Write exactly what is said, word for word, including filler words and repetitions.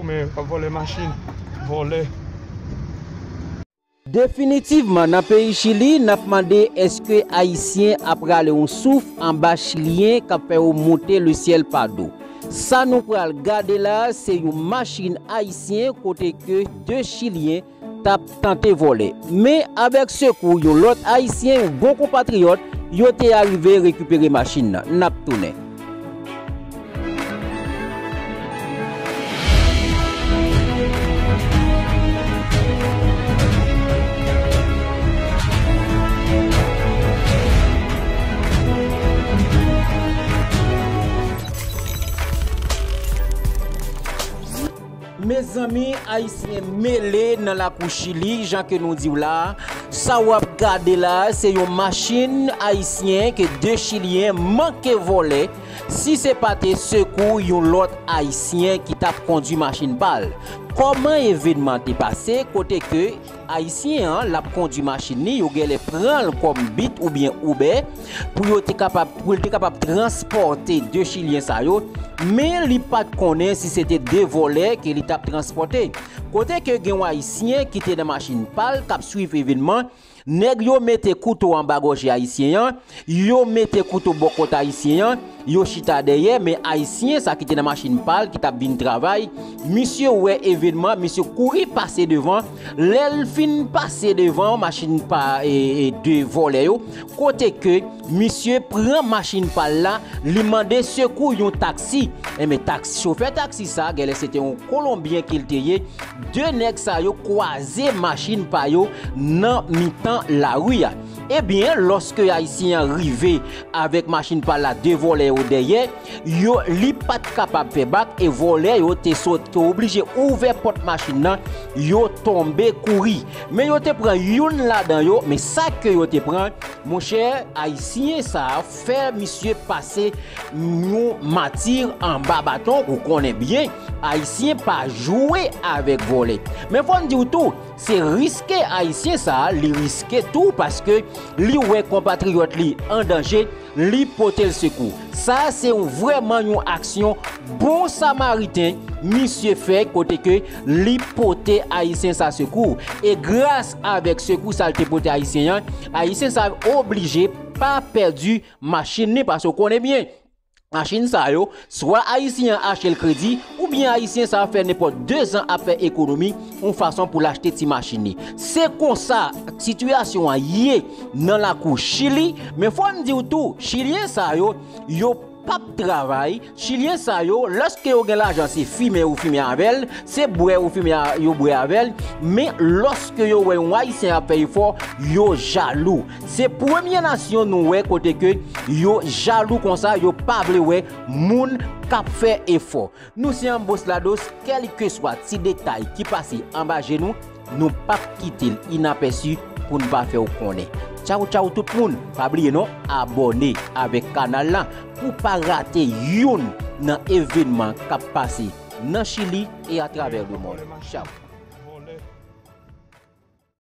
Men, w ap vòlè machin, vòlè. Definitivman, nan peyi Chili, n ap mande èske Ayisyen ap rale yon souf anba Chilyen k ap fè yo monte lesyèl pa do. Sa nou pral gade la, se yon machin Ayisyen kote ke de Chilyen t ap tante vòlè. Men avèk sekou yon lòt Ayisyen, yon bon konpatriyòt, yo te arive rekipere machin nan. N ap tounen. Mezanmi, Ayisyen mele nan lakou Chili, jan ke nou di w la a. Sa w ap gade la a, se yon machin ayisyen ke de Chilyen manke vòlè. Si se pa te sekou yon lòt Ayisyen ki t ap kondui machin pa l. Kòman evènman te pase kote ke Ayisyen an, l ap kondui machin li, yo genlè pran l kòm bit oubyen Uber pou yo te kapab, pou l te kapab transpòte de Chilyen sa yo, men li pa t konnen si se te de vòlè ke li t ap transpòte. Kote ke gen yon Ayisyen ki te nan machin pa l k ap swiv evènman, nèg yo mete kouto anba gòje Ayisyen an, yo mete kouto bò kòt Ayisyen an, yo chita dèyè, men Ayisyen sa ki te nan machin pa l, ki t ap vin travay, misye wè evènman, misye kouri pase devan, lè l fin pase devan machin pa, e, e, de vòlè yo, kote ke misye pran machin pa l la, li mande sekou yon taksi. Enben, taksi, chofè taksi sa, genlè se te yon Kolonbyen ke l te ye, de nèg sa yo kwaze machin pa yo nan mitan lari a. Ebyen, lòske Ayisyen an rive avèk machin pa l la, de vòlè yo dèyè, yo, li pa t kapab fè bak e vòlè yo te sot, te oblije ouvè pòt machin nan, yo tonbe kouri. Men yo te pran youn ladan yo, men sa ke yo te pran, monchè, Ayisyen sa a fè misye pase yon mati anba baton, ou konnen byen, Ayisyen pa jwe avèk vòlè. Men fò n di w tou, se riske Ayisyen sa a, li riske tou paske li wè konpatriyòt li an danje, li pote l sekou. Sa a se yon, vrèman yon aksyon bon samariten misye fè kote ke li pote Ayisyen sa sekou. E gras avèk sekou sa l te pote Ayisyen an, Ayisyen sa oblije pa pèdi machin li, paske w konnen byen, machin sa yo, swa Ayisyen an achte l kredi, oubyen Ayisyen sa fè nenpòt de zan ap fè ekonomi, yon fason pou l achte ti machin li. Se konsa, sitiyasyon an ye nan lakou Chili, men fò n di w tou, Chilyen sa yo, yo p ap travay, Chilyen sa yo, lòske yo gen lajan, se fimen yo fimen avè l, se bwè yo fimen a, yo bwè avè l, men lòske yo wè yon Ayisyen ap fè efò, yo jalou. Se premye nasyon nou wè kote ke yo jalou konsa, yo pa vle wè moun k ap fè efò. Nou se Ambos Lados, kèlkeswa ti detay ki pase anba je nou, nou p ap kite l inapèsi pou n pa fè w konnen. Tchaw tchaw tout moun, pa bliye non, abòne avèk kanal la pou pa rate youn nan evènman k ap pase nan Chili e atravè lemonn. Tchaw.